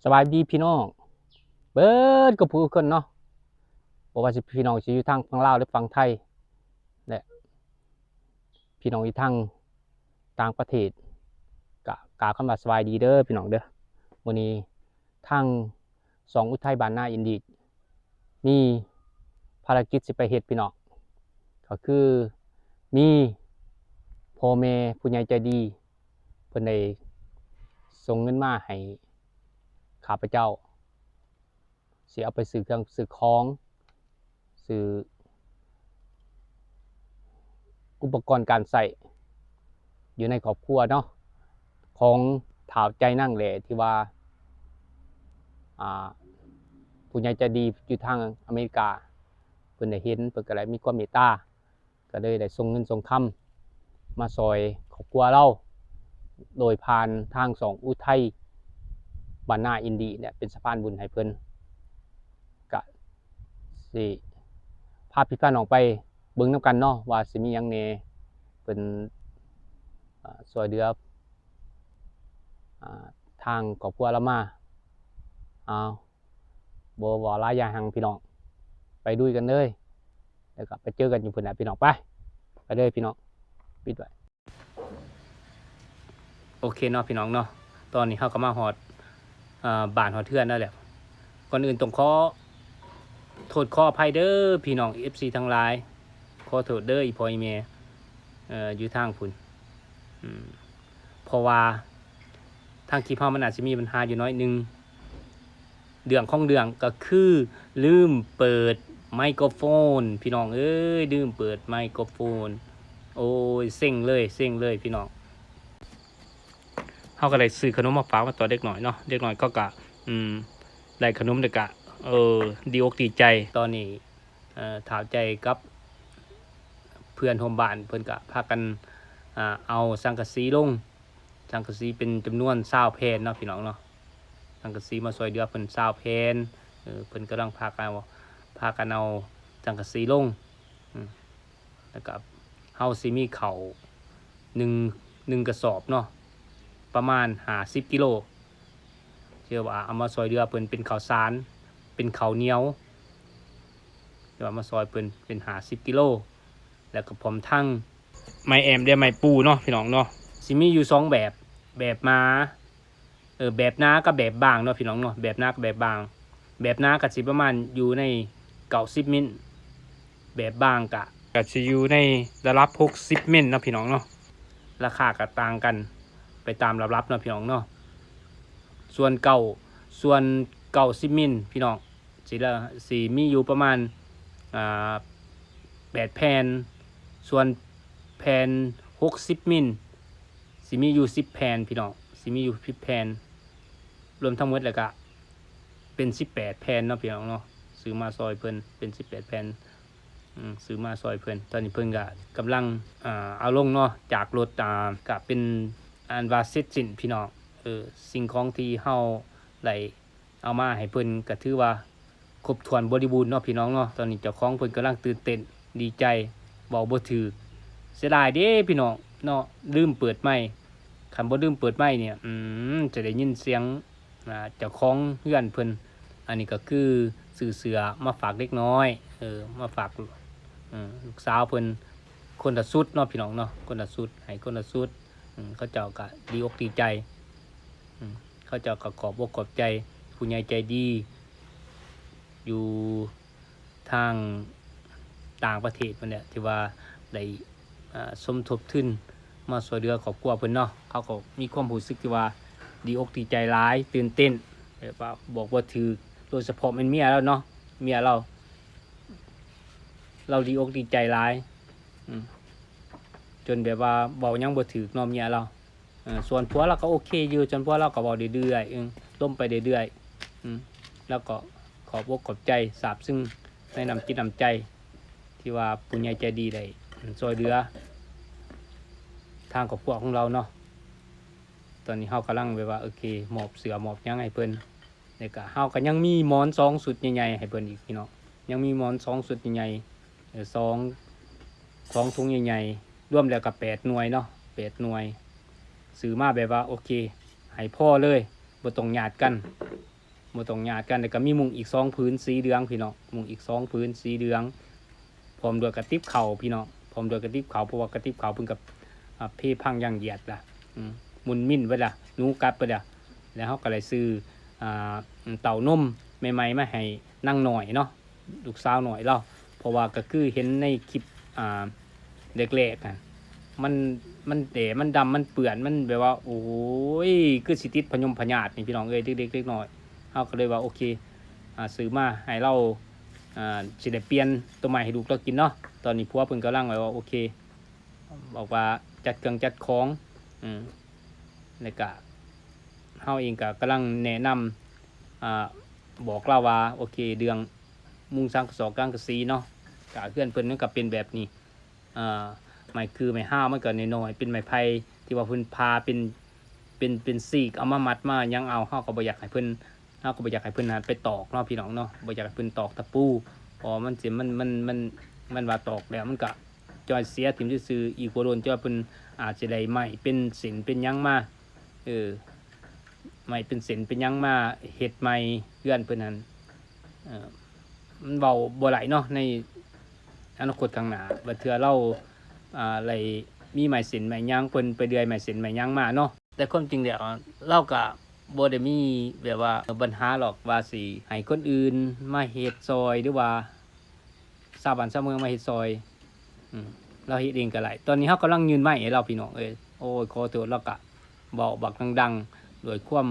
ສະບາຍດີພີ່ນ້ອງເບິດທຸກຜູ້ທຸກຄົນເນາະ, ບໍ່ວ່າຊິພີ່ນ້ອງຊິຢູ່ທາງຝັ່ງລາວ ຫຼື ຝັ່ງໄທ ແລະ ພີ່ນ້ອງຢູ່ທາງຕ່າງປະເທດ ກະກ່າວຄຳວ່າສະບາຍດີເດີພີ່ນ້ອງເດີ. ມື້ນີ້ທາງຊ່ອງອຸໄທບ້ານນາອິນດີ ມີພາລະກິດຊິໄປເຮັດພີ່ນ້ອງ, ກໍຄືມີພໍ່ແມ່ຜູ້ໃຫຍ່ໃຈດີ ເພິ່ນໄດ້ສົ່ງເງິນມາໃຫ້ຂ້າພະເຈົ້າ ຊິເອົາໄປຊື້ເຄື່ອງຊື້ຂອງ ຊື້ອຸປະກອນການໃຊ້ຢູ່ໃນຄອບຄົວເນາະ ຂອງທ້າວໃຈນັງແຫຼະ ທີ່ວ່າ ອ່າ ຜູ້ໃຫຍ່ໃຈດີຢູ່ທາງອາເມລິກາ ເພິ່ນໄດ້ເຫັນ ເພິ່ນກໍໄດ້ມີຄວາມເມດຕາ ກໍເລີຍໄດ້ສົ່ງເງິນສົ່ງຄຳມາຊ່ອຍຄອບຄົວລາວ ໂດຍຜ່ານທາງຊ່ອງອຸໄທບ້ານນາອິນດີ ເນຍ ເປັນສະພານບຸນໃຫ້ເພິ່ນ. ກະຊິພາພີ່ພານ້ອງໄປເບິ່ງນຳກັນເນາະ ວ່າຊິມີຫຍັງແດ່ ເພິ່ນ ເອີ ຊ່ວຍເຫຼືອ ອ່າ ທາງຄອບຄົວລາວມາ. ເອົາ ບໍ່ເວົ້າຫຼາຍຢ່າງຫັ້ນພີ່ນ້ອງ ໄປລຸຍກັນເລີຍ ແລ້ວກໍໄປເຈີກັນຢູ່ພຸ້ນແຫຼະພີ່ນ້ອງ. ໄປ ໄປເລີຍພີ່ນ້ອງ ປິດໄວ້. ໂອເຄເນາະພີ່ນ້ອງເນາະ, ຕອນນີ້ເຮົາກໍມາຮອດ ເອີ ບ້ານຮອດເຮືອນແລ້ວແຫຼະ. ກ່ອນອື່ນຕ້ອງຂໍໂທດຂໍອະໄພເດີພີ່ນ້ອງເອັຟຊີທັງຫຼາຍ, ຂໍໂທດເດີອີ່ພໍ່ອີ່ແມ່ ເອີ ຢູ່ທາງພຸ້ນ ອືມ ເພາະວ່າທາງຄລິບເຮົາມັນອາດຊິມີບັນຫາຢູ່ໜ້ອຍໜຶ່ງ. ເລື່ອງຂອງເລື່ອງກໍຄືລືມເປີດໄມໂຄໂຟນ ພີ່ນ້ອງເອີຍ, ລືມເປີດໄມໂຄໂຟນ. ໂອ້ຍ ເຊັງເລີຍ ເຊັງເລີຍພີ່ນ້ອງ. ເຮົາກໍໄດ້ຊື້ຂະໜົມມາຝາກມາຕ້ອນເດັກນ້ອຍເນາະ, ເດັກນ້ອຍເຂົາກໍ ອືມ ໄດ້ຂະໜົມແລ້ວກໍ ເອີ ດີອົກດີໃຈ. ຕອນນີ້ ເອີ ທ້າວໃຈກັບເພື່ອນຮ່ວມບ້ານເພິ່ນກໍພາກັນ ອ່າ ເອົາສັງກະສີລົງ, ສັງກະສີເປັນຈຳນວນຊາວແຜ່ນເນາະພີ່ນ້ອງເນາະ, ສັງກະສີມາຊ່ວຍເຫຼືອເພິ່ນຊາວແຜ່ນ. ເອີ ເພິ່ນກຳລັງພາກັນເອົາ ພາກັນເອົາສັງກະສີລົງ. ອືມ ແລ້ວກໍເຮົາຊິມີເຂົ້າໜຶ່ງ ໜຶ່ງກະສອບເນາະ ປະມານຫ້າສິບກິໂລ ທີ່ວ່າເອົາມາຊ່ວຍເຫຼືອເພິ່ນເປັນເຂົ້າສານ ເປັນເຂົ້າໜຽວ ທີ່ວ່າມາຊ່ອຍເພິ່ນເປັນຫ້າສິບກິໂລ. ແລ້ວກໍພ້ອມທັງໄມ້ແອມ ແລະ ໄມ້ປູເນາະພີ່ນ້ອງເນາະ, ຊິມີຢູ່ສອງແບບ ແບບໜາ ເອີ ແບບໜາກັບແບບບາງເນາະພີ່ນ້ອງເນາະ, ແບບໜາກັບແບບບາງ. ແບບໜາກໍຊິປະມານຢູ່ໃນເກົ້າສິບມິນ, ແບບບາງກໍ ກໍຊິຢູ່ໃນລະດັບຫົກສິບມິນເນາະພີ່ນ້ອງເນາະ. ລາຄາກໍຕ່າງກັນໄປຕາມລະດັບເນາະພີ່ນ້ອງເນາະ. ສ່ວນເກົ້າ ສ່ວນເກົ້າສິບມິນພີ່ນ້ອງ ຊິລະ ຊິມີຢູ່ປະມານ ອ່າ ແປດແຜ່ນ, ສ່ວນແຜ່ນຫົກສິບມິນ ຊິມີຢູ່ສິບແຜ່ນພີ່ນ້ອງ, ຊິມີຢູ່ສິບແຜ່ນ. ລວມທັງໝົດແລ້ວກະເປັນສິບແປດແຜ່ນເນາະພີ່ນ້ອງເນາະ, ຊື້ມາຊ່ອຍເພິ່ນເປັນສິບແປດແຜ່ນ, ອືມ ຊື້ມາຊ່ອຍເພິ່ນ. ຕອນນີ້ເພິ່ນກະກຳລັງ ອ່າ ເອົາລົງເນາະ ຈາກລົດ, ອ່າ ກະເປັນອັນວ່າເສັດສິ້ນພີ່ນ້ອງ. ເອີ ສິ່ງຂອງທີ່ເຮົາໄດ້ ເອົາມາໃຫ້ເພິ່ນກໍຖືວ່າຄົບຖ້ວນບໍລິບູນເນາະພີ່ນ້ອງເນາະ. ຕອນນີ້ເຈົ້າຂອງເພິ່ນກຳລັງຕື່ນເຕັ້ນດີໃຈ ເວົ້າບໍ່ຖືກ, ເສຍດາຍເດ້ພີ່ນ້ອງເນາະ, ລືມເປີດໄມ. ຄັນບໍ່ລືມເປີດໄມນີ້ ອືມ ຈະໄດ້ຍິນສຽງ ອ່າ ເຈົ້າຂອງເຮືອນເພິ່ນ. ອັນນີ້ກໍຄືຊື້ເສື້ອມາຝາກເດັກນ້ອຍ, ເອີ ມາຝາກ ເອີ ລູກສາວເພິ່ນ ຄົນລະຊຸດເນາະພີ່ນ້ອງເນາະ, ຄົນລະຊຸດ ໃຫ້ຄົນລະຊຸດ. ອືມ ເຂົາເຈົ້າກໍດີອົກດີໃຈ, ອືມ ເຂົາເຈົ້າກໍຂອບອົກຂອບໃຈຜູ້ໃຫຍ່ໃຈດີຢູ່ທາງຕ່າງປະເທດພຸ້ນແຫຼະ ທີ່ວ່າໄດ້ ອ່າ ສົມທົບທຶນມາຊ່ວຍເຫຼືອຄອບຄົວເພິ່ນເນາະ. ເຂົາກໍມີຄວາມຮູ້ສຶກທີ່ວ່າດີອົກດີໃຈຫຼາຍ, ຕື່ນເຕັ້ນ ແບບວ່າບອກບໍ່ຖືກ, ໂດຍສະເພາະແມ່ນເມຍລາວເນາະ, ເມຍລາວ ລາວດີອົກດີໃຈຫຼາຍ ອືມ ຈົນແບບວ່າເວົ້າຫຍັງບໍ່ຖືກເນາະ ເມຍລາວ. ເອີ ສ່ວນຜົວລາວກໍໂອເຄຢູ່, ສ່ວນຜົວລາວກໍເວົ້າເລື້ອຍໆ ເອີ ລົມໄປເລື້ອຍໆ ອືມ ລາວກໍຂອບອົກຂອບໃຈ ຊາບຊຶ້ງໃນນ້ຳຈິດນ້ຳໃຈ ທີ່ວ່າຜູ້ໃຫຍ່ໃຈດີໄດ້ ອືມ ຊ່ວຍເຫຼືອທາງຄອບຄົວຂອງລາວເນາະ. ຕອນນີ້ເຮົາກຳລັງແບບວ່າ ໂອເຄ ມອບເສື້ອມອບຫຍັງໃຫ້ເພິ່ນ. ແລ້ວກະເຮົາກະຍັງມີໝອນສອງຊຸດໃຫຍ່ໆໃຫ້ເພິ່ນອີກພີ່ນ້ອງ, ຍັງມີໝອນສອງຊຸດໃຫຍ່ໆ ເອີ ສອງ ສອງຖົງໃຫຍ່ໆ ລວມແລ້ວກະແປດໜ່ວຍເນາະ, ແປດໜ່ວຍ. ຊື້ມາແບບວ່າ ໂອເຄ ໃຫ້ພໍເລີຍ ບໍ່ຕ້ອງຍາດກັນ. ບໍ່ຕ້ອງຍາດກັນ. ແລ້ວກໍມີມຸ້ງອີກສອງຜືນສີເຫຼືອງພີ່ນ້ອງ, ມຸ້ງອີກສອງຜືນສີເຫຼືອງ ພ້ອມດ້ວຍກະຕິບເຂົ້າພີ່ນ້ອງ, ພ້ອມດ້ວຍກະຕິບເຂົ້າ ເພາະວ່າກະຕິບເຂົ້າເພິ່ນກໍ ອ່າ ເພພັງຢ່າງຢຽດລະ ອືມ ໝຸ່ນມິ້ນເບິດລະ ໜູກັດເບິດລະ. ແລ້ວເຮົາກໍໄດ້ຊື້ ອ່າ ເຕົ້ານົມໃໝ່ໆມາໃຫ້ນາງນ້ອຍເນາະ ລູກສາວນ້ອຍລາວ ເພາະວ່າກໍຄືເຫັນໃນຄລິບ ອ່າ ແລກໆຫັ້ນ ມັນ ມັນແດ່ ມັນດຳ ມັນເປື້ອນ ມັນແບບວ່າ ໂອ້ຍ ຄືຊິຕິດພະຍົມພະຍາດນີ້ພີ່ນ້ອງເອີຍ ເດັກໆ ເດັກນ້ອຍ. ເຮົາກໍເລີຍວ່າ ໂອເຄ ອ່າ ຊື້ມາໃຫ້ລາວ ອ່າ ຊິໄດ້ປ່ຽນໂຕໃໝ່ໃຫ້ລູກລາວກິນເນາະ. ຕອນນີ້ຜົວເພິ່ນກຳລັງແບບວ່າ ໂອເຄ ບອກວ່າຈັດເຄື່ອງຈັດຂອງ ອືມ ແລ້ວກະເຮົາເອງກະກຳລັງແນະນຳ ອ່າ ບອກລາວວ່າ ໂອເຄ ເລື່ອງມຸງສັງກະສອກສັງກະສີເນາະ ກະເຮືອນເພິ່ນມັນກະເປັນແບບນີ້ ອ່າ ໄມ້ຄືໄມ້ຮາວມັນກໍນ້ອຍໆ ເປັນໄມ້ໄຜ່ທີ່ວ່າເພິ່ນຜ່າເປັນ ເປັນ ເປັນຊີກ ເອົາມາມັດມາຫຍັງເອົາ. ເຮົາກໍບໍ່ຢາກໃຫ້ເພິ່ນ ເຮົາກໍບໍ່ຢາກໃຫ້ເພິ່ນຫັ້ນໄປຕອກເນາະພີ່ນ້ອງເນາະ, ບໍ່ຢາກໃຫ້ເພິ່ນຕອກຕະປູ ເພາະວ່າມັນຊິ ມັນ ມັນ ມັນ ມັນວ່າຕອກແລ້ວມັນກໍຈ່ອຍເສຍຖິ້ມຊື່ໆ. ອີກບໍ່ດົນເຈົ້າເພິ່ນອາດຊິໄດ້ໄມ້ເປັນເສັ້ນເປັນຫຍັງມາ ເອີ ໄມ້ເປັນເສັ້ນເປັນຫຍັງມາເຮັດໃໝ່ເຮືອນເພິ່ນຫັ້ນ ເອີ ມັນເວົ້າບໍ່ໄດ້ເນາະ ໃນອະນາຄົດຂ້າງໜ້າ ບາງເທື່ອລາວ ອ່າ ໄດ້ມີໄມ້ເສັ້ນໄມ້ຫຍັງ ເພິ່ນໄປເດືອຍໄມ້ເສັ້ນໄມ້ຫຍັງມາເນາະ. ແຕ່ຄວາມຈິງແລ້ວລາວກະບໍ່ໄດ້ມີແບບວ່າບັນຫາຫຼອກວ່າຊິໃຫ້ຄົນອື່ນມາເຮັດຊ່ອຍ ຫຼືວ່າຊາວບ້ານຊາວເມືອງມາເຮັດຊ່ອຍ ອືມ ລາວເຮັດເອງກໍໄດ້. ຕອນນີ້ເຮົາກຳລັງຍື່ນໄມ້ໃຫ້ລາວ ພີ່ນ້ອງເອີຍ. ໂອ້ຍ ຂໍໂທດ ລາວກະເວົ້າບັກດັງໆ ດ້ວຍຄວາມ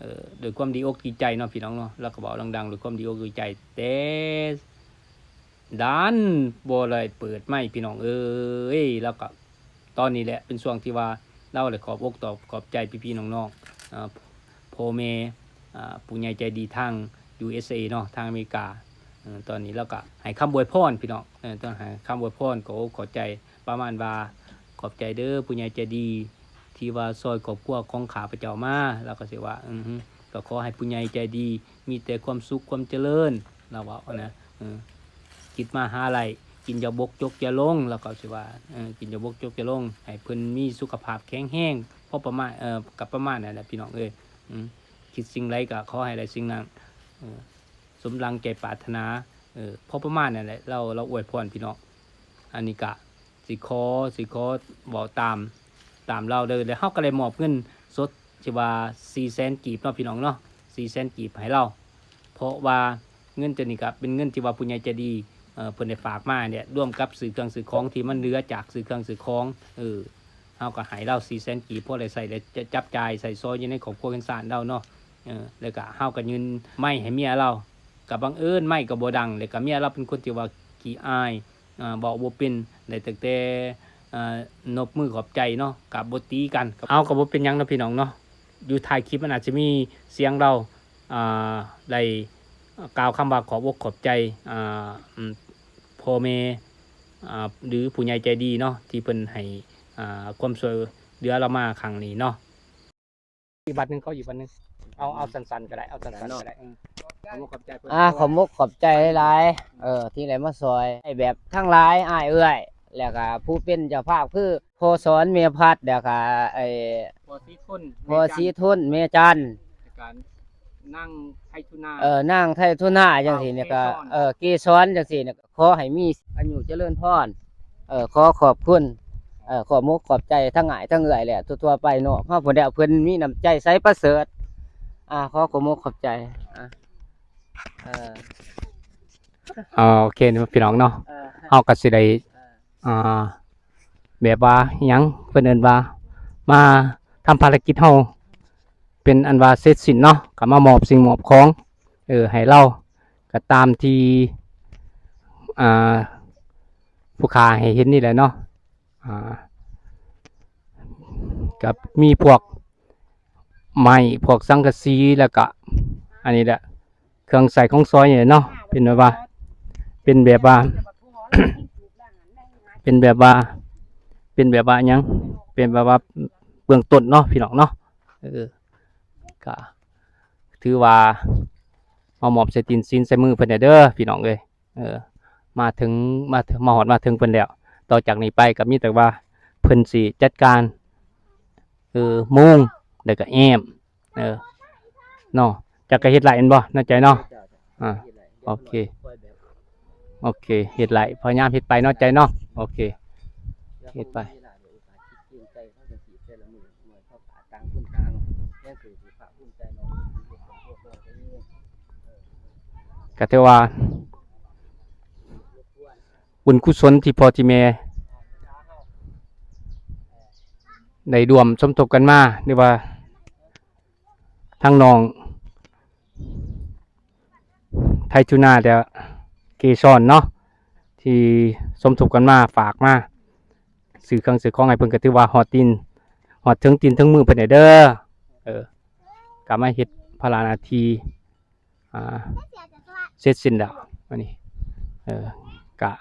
ເອີ ດ້ວຍຄວາມດີອົກດີໃຈເນາະ ພີ່ນ້ອງເນາະ. ລາວກໍເວົ້າດັງໆ ດ້ວຍຄວາມດີອົກດີໃຈ ແຕ່ດັນບໍ່ໄດ້ເປີດໄມ ພີ່ນ້ອງເອີຍ. ລາວກໍ ຕອນນີ້ແຫຼະເປັນຊ່ວງທີ່ວ່າລາວໄດ້ຂອບອົກຂອບ ຂອບໃຈພີ່ໆນ້ອງໆ ເອີ ພໍ່ແມ່ ອ່າ ຜູ້ໃຫຍ່ໃຈດີທາງ ຢູເອສເອ ເນາະ ທາງອາເມລິກາ. ເອີ ຕອນນີ້ລາວກໍໃຫ້ຄຳອວຍພອນ ພີ່ນ້ອງ ເອີ ຕ້ອງໃຫ້ຄຳອວຍພອນ ກໍຂອບໃຈ ປະມານວ່າ ຂອບໃຈເດີຜູ້ໃຫຍ່ໃຈດີ ທີ່ວ່າຊ່ອຍຄອບຄົວຂອງຂ້າພະເຈົ້າມາ. ລາວກໍຊິວ່າ ອື ກໍຂໍໃຫ້ຜູ້ໃຫຍ່ໃຈດີມີແຕ່ຄວາມສຸກຄວາມຈະເລີນ ລາວເວົ້ານະ. ເອີ ຄິດມາຫາໄດ້ ກິນຢ່າບົກຈົກຢ່າລົງ ລາວກໍຊິວ່າ ເອີ ກິນຢ່າບົກຈົກຢ່າລົງ ໃຫ້ເພິ່ນມີສຸຂະພາບແຂງແຮງ ພໍປະມານ ເອີ ກໍປະມານນັ້ນແຫຼະ ພີ່ນ້ອງເອີຍ. ອື ຄິດສິ່ງໃດກໍຂໍໃຫ້ໄດ້ສິ່ງນັ້ນ ເອີ ສົມດັ່ງໃຈປາດຖະໜາ ເອີ ພໍປະມານນັ້ນແຫຼະ ລາວ ລາວອວຍພອນ ພີ່ນ້ອງ. ອັນນີ້ກະຊິຂໍ ຊິຂໍເວົ້າຕາມ ຕາມລາວເດີ. ແລ້ວເຮົາກໍໄດ້ມອບເງິນສົດທີ່ວ່າສີ່ແສນກີບເນາະ ພີ່ນ້ອງເນາະ ສີ່ແສນກີບໃຫ້ລາວ ເພາະວ່າເງິນໂຕນີ້ກະເປັນເງິນທີ່ວ່າຜູ້ໃຫຍ່ໃຈດີ ເອີ ເພິ່ນໄດ້ຝາກມາແຫຼະ ລວມກັບຊື້ເຄື່ອງຊື້ຂອງທີ່ມັນເຫຼືອຈາກຊື້ເຄື່ອງຊື້ຂອງ ເອີ ເຮົາກໍໃຫ້ລາວສີ່ແສນກີບ ພໍໄດ້ໃຊ້ ໄດ້ຈັບຈ່າຍໃຊ້ສອຍຢູ່ໃນຄອບຄົວເຮືອນຊານລາວເນາະ. ເອີ ແລ້ວກະເຮົາກໍຍື່ນໄມໃຫ້ເມຍລາວ ກໍບັງເອີນໄມກໍບໍ່ດັງ ແລ້ວກໍເມຍລາວເປັນຄົນທີ່ວ່າຂີ້ອາຍ ເວົ້າບໍ່ເປັນ ໄດ້ຕັ້ງແຕ່ ເອີ ນົບມືຂອບໃຈເນາະ ກໍບໍ່ຕີກັນ. ເອົາ ກໍບໍ່ເປັນຫຍັງເນາະ ພີ່ນ້ອງເນາະ ຢູ່ທ້າຍຄລິບມັນອາດຈະມີສຽງລາວ ອ່າ ໄດ້ກ່າວຄຳວ່າຂອບອົກຂອບໃຈ ອ່າ ພໍ່ແມ່ ອ່າ ຫຼືຜູ້ໃຫຍ່ໃຈດີເນາະ ທີ່ເພິ່ນໃຫ້ ອ່າ ຄວາມຊ່ວຍເຫຼືອລາວມາຄັ້ງນີ້ເນາະ. ອີກບັດໜຶ່ງ ຂໍອີກບັດໜຶ່ງ ເອົາ ເອົາສັ້ນໆກໍໄດ້ ເອົາສັ້ນໆກໍໄດ້ ເອີ ຂໍຂອບໃຈເພິ່ນ ອ່າ ຂໍຂອບອົກຂອບໃຈຫຼາຍໆ ເອີ ທີ່ໄດ້ມາຊ່ອຍ ໃຫ້ແບບທັງຫຼາຍ ອ້າຍເອື້ອຍ ແລ້ວກໍຜູ້ເປັນເຈົ້າພາບຄືພໍ່ສອນ ແມ່ພັດ ແລ້ວກໍ ເອີ ພໍ່ສີທົນ ພໍ່ສີທົນ ແມ່ຈັນ ແລ້ວກໍນາງໄທທຸນາ ເອີ ນາງໄທທຸນາ ຈັ່ງຊີ້ນີ້ກໍ ເອີ ເກສອນ ຈັ່ງຊີ້ນີ້ ຂໍໃຫ້ມີອາຍຸຈະເລີນພອນ ເອີ ຂໍຂອບຄຸນ ເອີ ຂໍອົກຂອບໃຈທັງອ້າຍທັງເອື້ອຍ ແລະ ທົ່ວໆໄປເນາະ ເຮົາຜູ້ໃດເພິ່ນມີນ້ຳໃຈໃສປະເສີດ ອ່າ ຂໍຂໍອົກຂອບໃຈ ອ່າ ເອີ ໂອເຄເນາະ ພີ່ນ້ອງເນາະ ເອີ ເຮົາກໍຊິໄດ້ ເອີ ອ່າ ແບບວ່າຫຍັງ ເພິ່ນເອີ້ນວ່າມາທຳພາລະກິດເຮົາ ເປັນອັນວ່າເສັດສິ້ນເນາະ ກໍມາມອບສິ່ງມອບຂອງ ເອີ ໃຫ້ລາວ ກໍຕາມທີ່ ອ່າ ຜູ້ຂ້າໃຫ້ເຫັນນີ້ແຫຼະເນາະ ອ່າ ກໍມີພວກໄມ້ ພວກສັງກະສີ ແລ້ວກໍອັນນີ້ແຫຼະ ເຄື່ອງໃຊ້ຂອງຊອຍນີ້ເນາະ ເປັນແບບວ່າ ເປັນແບບວ່າ ເປັນແບບວ່າ ເປັນແບບວ່າຫຍັງ ເປັນແບບວ່າເບື້ອງຕົ້ນເນາະ ພີ່ນ້ອງເນາະ ເອີ ກະຖືວ່າມາມອບໃສ່ຕີນຊີ້ນໃສ່ມືເພິ່ນແດ່ເດີ ພີ່ນ້ອງເອີຍ ເອີ ມາເຖິງ ມາເຖິງ ມາຮອດມາເຖິງເພິ່ນແລ້ວ ຕໍ່ຈາກນີ້ໄປກໍມີແຕ່ວ່າເພິ່ນຊິຈັດການ ເອີ ມຸງ ແລ້ວກໍແອ້ມ ເອີ ເນາະ ເຈົ້າກໍເຮັດໄລ່ແມ່ນບໍ່ເນາະ ໃຈເນາະ? ອ່າ ໂອເຄ ໂອເຄ ເຮັດໄລ່ ພະຍາຍາມເຮັດໄປເນາະ ໃຈເນາະ? ໂອເຄ ເຮັດໄປ ກໍຖືວ່າບຸນກຸສົນທີ່ພໍ່ທີ່ແມ່ໄດ້ຮ່ວມສົມທົບກັນມາ ຫຼືວ່າ ທາງນ້ອງໄທທູນາ ແລະ ເກສອນເນາະ ທີ່ສົມທົບກັນມາ ຝາກມາ ຊື້ເຄື່ອງຊື້ຂອງໃຫ້ເພິ່ນ ກໍຖືວ່າຮອດຕີນ ຮອດເຖິງຕີນເຖິງມືເພິ່ນແດ່ເດີ. ເອີ ກໍມາເຮັດພາລະໜ້າທີ່ ອ່າ ເສັດສິ້ນແລ້ວ ອັນນີ້ ເອີ ກະ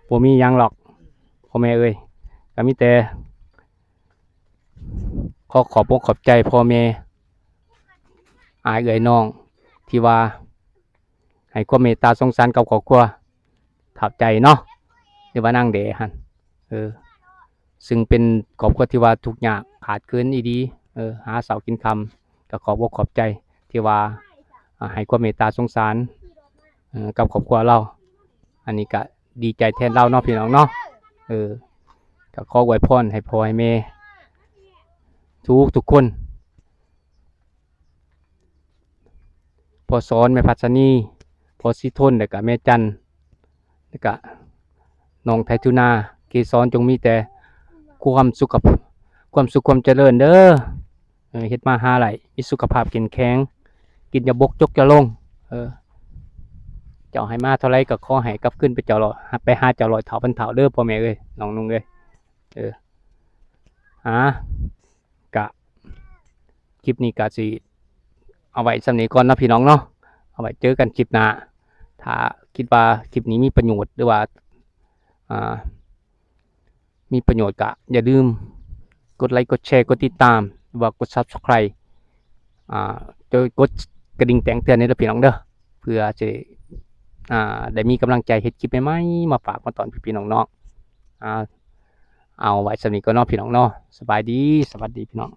ບໍ່ມີຫຍັງດອກ ພໍ່ແມ່ເອີຍ ກະມີແຕ່ ຂໍຂອບອົກຂອບໃຈພໍ່ແມ່ ອ້າຍເອື້ອຍນ້ອງ ທີ່ວ່າໃຫ້ຄວາມເມດຕາສົງສານກັບຄອບຄົວທ້າວໃຈເນາະ ຫຼືວ່ານາງແດຫັ້ນ ເອີ ຊຶ່ງເປັນຄອບຄົວທີ່ວ່າທຸກຍາກຂາດເຂີນອີ່ຫຼີ ເອີ ຫາເຊົ້າກິນຄ່ຳ ກໍຂອບອົກຂອບໃຈທີ່ວ່າ ອ່າ ໃຫ້ຄວາມເມດຕາສົງສານ ເອີ ກັບຄອບຄົວລາວ ອັນນີ້ກະດີໃຈແທນລາວເນາະ ພີ່ນ້ອງເນາະ ເອີ ກໍຂໍອວຍພອນໃຫ້ພໍ່ໃຫ້ແມ່ທຸກໆຄົນ ພໍ່ສອນ ແມ່ພັດສະນີ ພໍ່ສີທົນ ແລ້ວກະແມ່ຈັນ ແລ້ວກະນ້ອງໄທທູນາ ເກສອນ ຈົ່ງມີແຕ່ຄວາມສຸກ ຄວາມສຸກຄວາມຈະເລີນເດີ ເອີ ເຮັດມາຫາໄດ້ ມີສຸຂະພາບເຂັ້ມແຂງ ກິນຢ່າບົກ ຈົກຢ່າລົງ ເອີ ເຈົ້າໃຫ້ມາເທົ່າໃດກໍຂໍໃຫ້ກັບຄືນໄປເຈົ້າ ໄປຫາເຈົ້າຮ້ອຍເທົ່າພັນເທົ່າເດີ ພໍ່ແມ່ເອີຍ ນ້ອງນຸ່ງເອີຍ ເອີ ຫາ ກະ ຄລິບນີ້ກະຊິເອົາໄວ້ສ່ຳນີ້ກ່ອນເນາະ ພີ່ນ້ອງເນາະ ເອົາໄວ້ເຈີກັນຄລິບໜ້າ ຖ້າຄິດວ່າຄລິບນີ້ມີປະໂຫຍດ ຫຼືວ່າ ອ່າ ມີປະໂຫຍດກະຢ່າລືມກົດໄລ ກົດແຊ ກົດຕິດຕາມ ຫຼືວ່າກົດ Subscribe ອ່າ ກົດກະດິ່ງແຈ້ງເຕືອນໃຫ້ເດີພີ່ນ້ອງເດີ ເພື່ອຈະ ອ່າ ໄດ້ມີກຳລັງໃຈເຮັດຄລິບໃໝ່ໆມາຝາກມາຕ້ອນພີ່ໆນ້ອງໆ ອ່າ ເອົາໄວ້ສ່ຳນີ້ກ່ອນເນາະ ພີ່ນ້ອງເນາະ ສະບາຍດີ ສະຫວັດດີພີ່ນ້ອງ.